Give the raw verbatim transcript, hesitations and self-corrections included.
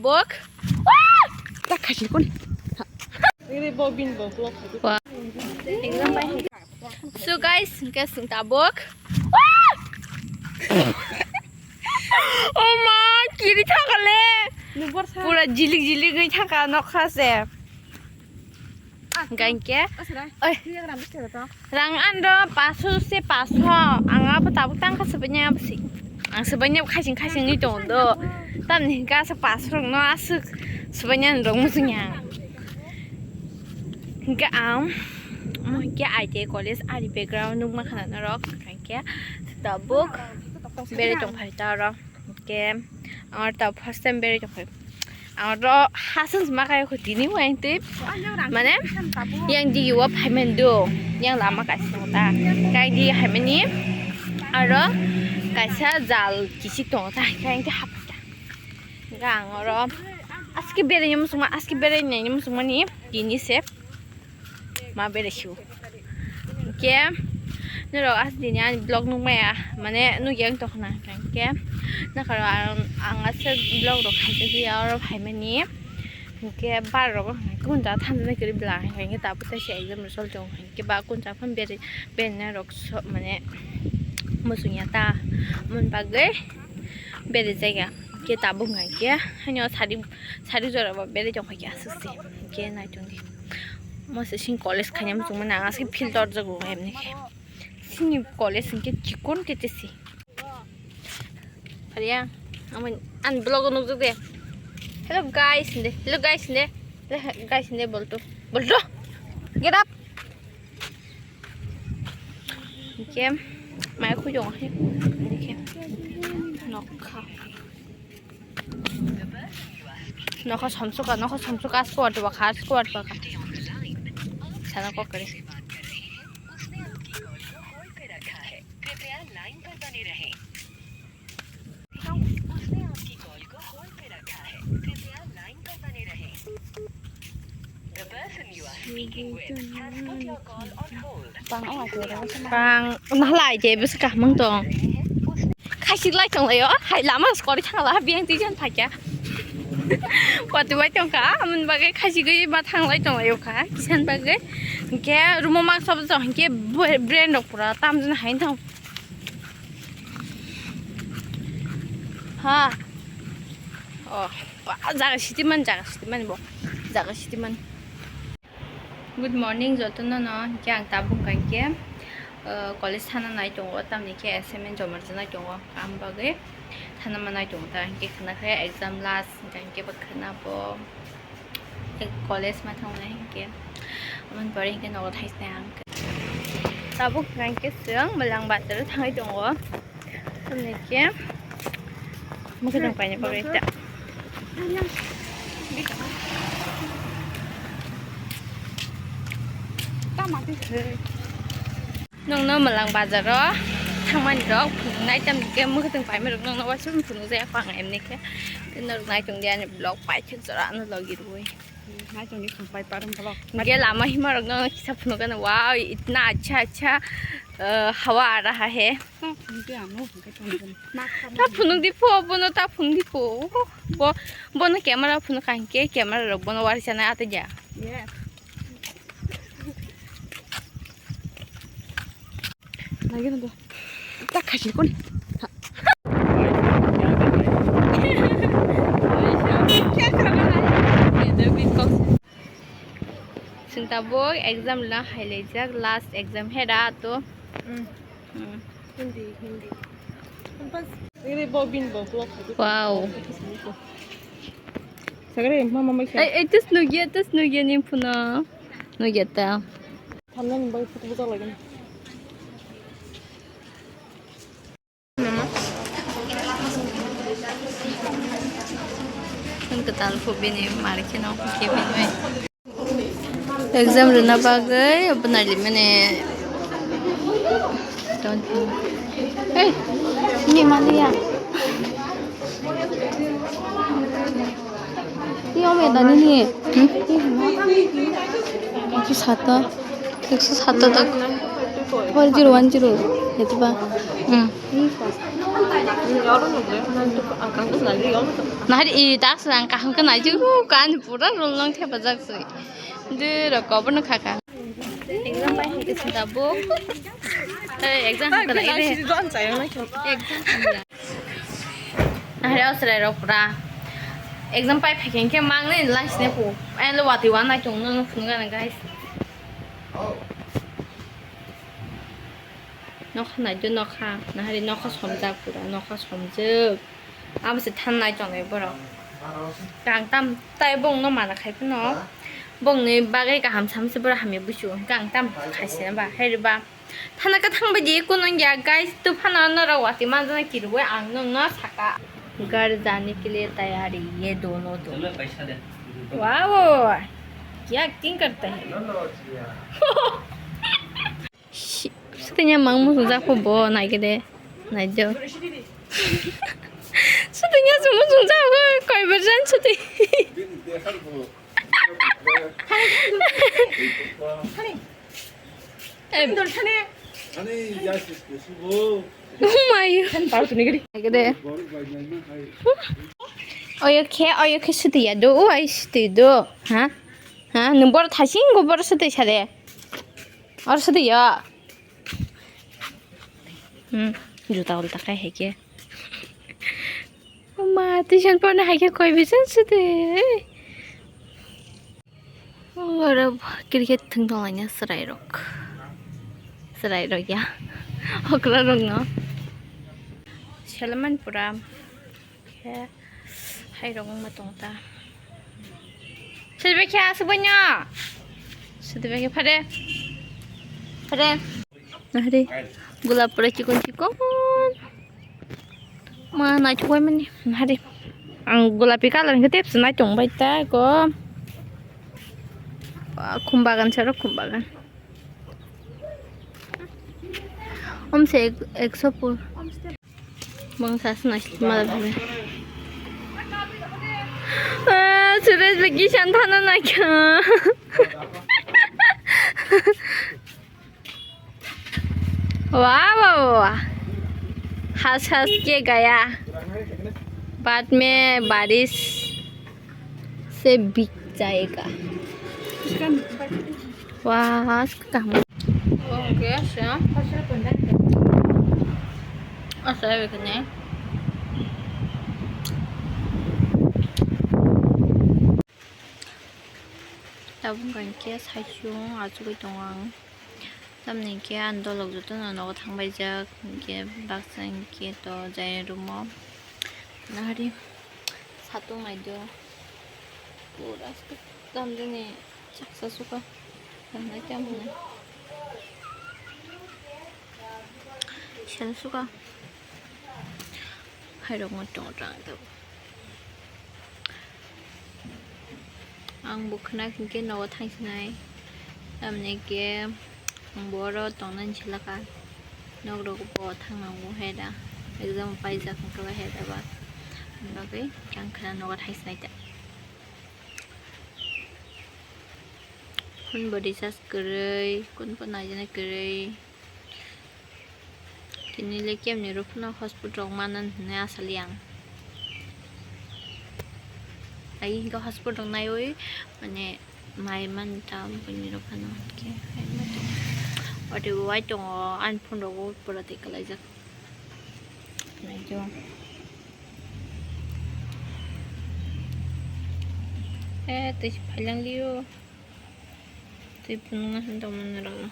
Bok. Ta khasi kun. Ini bobin bo blok. Wah. So guys, hingke sing tabok. Oh ma, kiri thakale. Pura jilik jilik oi thaka nokha se. Gangke. Oi. Rang ando paso se paso. Ang abo tabuk tangka sebenya besi. Ang sebenya khasing khasing ni tong do. Tamni hingka se paso rok no asuk sebenya rong musunya. Hingke ang, omo hingke I T I college, ani background nukma khana norok, hingke tabuk bere tongphai ta oro, hingke ang oro tab first time bere tongphai, ang oro hasan sma kai kho tini wai twi, mane yang digi o phaimani do, yang lama kaisa tongo ta, kai di haimani aro kaisa jal kisik tongo ta, hingke hap ta. Hingke ang oro aske beraini muchungma, aske beraini muchungmani tini se ma beraisio. Hingke norok asli ni ani vlog nukmaya, mane nukya wng tongkha na, hingke nakharo ang, ang aswk vlog rok khaijagwi oro phaimani. Hingke bar rok kung ja thanjani kwrwi bwla, hingke tabuk tei se exam result tongo, hingke ba kung ja phano beri, berina rok so, mane muchungya ta, moni bagwi. Bere jaiga ke tabuk hwnka khe haino sari, sari jora bo bere tongkha khe aswk se. Hwnkhe naitung di. Mo se sini college khaina muchungmani ang aswk field torjago emni khe. Sini college hwnkhe chikon tete se. Phariya, ang ani vlog o nukjak de. Hello guys hinde, hello guys hinde, hello guys hinde bolto, bolto. Get up. Hingke mai khujong he. Hingke nokha. Nokha somsoka, nokha somsoka, squad baka, squad baka. Sana kokre. Pang nahalai je bwswk kahmang tong. Khaisik lai tong laio, hai lama skori thang la, biyang twi jan phaikya. Pati bai tong kha, amoni bagwi khaisik gwi ma thang lai tong laio kha, kisan bagwi. Hingke rumo mang sob tong, hingke brain rok pura tam jani hai tong. Ha. Oh, ba, jaga sitiman, jaga sitiman bo. Jaga sitiman. Good morning jotono no. Hingke ang tabuk hingke, uh, college thana nai tongo, tamni khe assignment joma rwna tongo. Am bagwi thana manai tongo ta, hingke khna khe exam last, hingke ba khna bo. College ma thangna hinkhe, amoni pore hinkhe nogo thaisnai ang. Tabuk hinkhe chwng Mwlang bazar o thangwi tongo. Tamni khe mwkhwtwng paina bagwi ta. Tama khe. Nongno Mwlang bazar o thangmani rok phunuknai, tamni khe mwkhwtwng paimani rok nongno uaisa phunukjak ang, emni khe norok naitung di ani vlog paithak jora no logi rwui. Naitung di khum pai parwng vlog. Hingke lama hima rok nongno kisa phunukgano, wow, itna acha acha, uh, hawa aa raha hai. Ta phunuk di ano, hingke phunuk di. Ta phunuk di pho, bono ta phunuk di pho. Bo, bono camera phunuk kha hingke camera rok bono wari chana ata ja. Yes. Lagi na do. Tak khasi kon. Sinta boy exam la hai lejak, last exam hera to. Hmm. Hmm. Hindi, Hindi. Ini bobin bo blok. Wow. Sagre mama mai. Ai, ai, tus nugia, tus nugia ni puna. Nugia ta. Thamna ni bai photo bujak lagi. Nwng kwtal phu bini mari kheno khe bini. Exam rwna bagwi bwnai limani. Hey, ni maliya. Ni ome da nini. Hmm? Itu sata. Ekso sata tak. Four zero one zero. Itu ba. Hmm. Nahari i tak serang kaham ke nai ju kan pura rul nang thepa jak sui. De rok kobo no khaka. Exam pai hai ke sinta bo. Eh, exam hai ke nai de. Exam. Nahari o chwrai rok pura exam pai phai khe mang nai lunch ne po. Ai lo wati wan nai tong no phunuk gana guys. Nokha nai do nokha. Nahari nokha somjak pura nokha somjak. Abo se than nai tongnai borok. Kang tam tai bong no mana khai phano. Bong ni bagwi kaham sam se borok hamya buchu. Kang tam khai se ba hai ba. Thana ka thang ba di kun ya guys tu phano no ro wati man jana ki ro ang no no saka. Gar jane ke liye tayari ye dono to. Wow. Kya acting karta hai. Shi-, sutenya mang muchungjak po bo naikhe de. Naijo. Sutenya se muchungjak po koi berjan suti. Em. Ani ya sis kusubo. Oh my. Naikhe de. Oyo khe, oyo khe sutiya do. O ai suti do. Ha? Ha? Nung bor thasing go bor suti sare. Or sudi ya. Hmm, juta ulta khai hai ke. Ma, tuition porna hai ke koi bisan sudi. Oro cricket thung tong laina chwrai rok. Chwrai rok ya. Okra rok no. Selman pura. Khe hai rok wngma tong ta. Sidi bai khe aswk bai no. Sidi bai khe phare. Phare. Nahari. Gulap pura chikon chikon. Ma naithok bai mani. Nahari. Ang gulapi colour khe tepsa nai tong bai ta ko. Wah, khum bagan sero khum bagan. Om se ek, ekso pur. Bang sa sna sima da bhai. Ah, Suresh bagi shan thana na kya? Wah, wah, wah, wah. हंस हंस के गया, बाद में बारिश से भीग जाएगा। Wah, aswk kaham. Oh, okay, asya. Asya, bekhane. Tabuk hwnkhe saichung achugwi tongo ang. Tamni hwnkhe ang dolok jotono nogo thangbaijak, hwnkhe baksa hwnkhe to jai room o. Nahari satung naido. Pura tamjani chaksa suka. Tangnai tam hwnwi. Sel suka. Hairok no tong tang tabuk. Ang bo khwna hinkhe nogo thangsinai, tamni hwnkhe ang bo oro tongnani silaka, nok rogo bo thang nango hai da, exam paijak hwnkhe bo hai da ba, ani bagwi ang khwna nogo thangsinai ta. Phone bo recharge kwrwi, phone bo naijana kwrwi. Tini le kemni rok phano hotspot rok manan hinwi asali ang. Ai hinkhe hotspot rok naiwi mane mai man ta buini rok phano hinkhe ai ma tongo. Ate bo wai tongo ani phone rogo pura twi kwlaijak. Naijo. Eh, twi phailang liyo. Twi phunukna hinwi tongmani rokno.